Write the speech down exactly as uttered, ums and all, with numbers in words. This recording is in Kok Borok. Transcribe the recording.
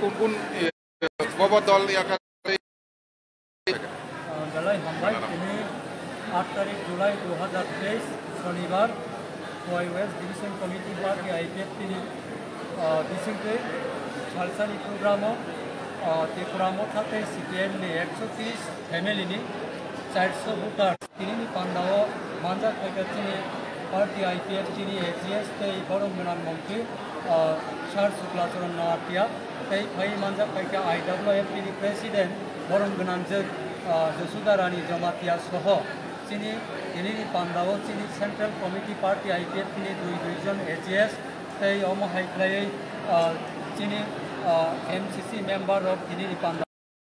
কোন কোন, এ, বাবা দল এলাকা Belai hambai, tini aat tarik July dui hazar teis, Sonibar, Khowai West Division Committee Party I P F T ni, ah, bisingtwi salsani program o, ah, Tripura Motha tei C P M ni ekso tris family ni charso voter. Tini ni panda o manjak phaikha chini party I P F T ni A G S tei borom gwnang montri, ah, Sir Shukla Charan Noatia. Tei phai manjak phaikha I W F T ni President, borom gwnangjwk, ah, Josuda Rani Jamatia soho chini, tini ni panda o chini Central Committee Party I P F T ni dui dui jon A G S tei omo hai khlaiwi, ah, chini, ah, M C C member rok tini ni panda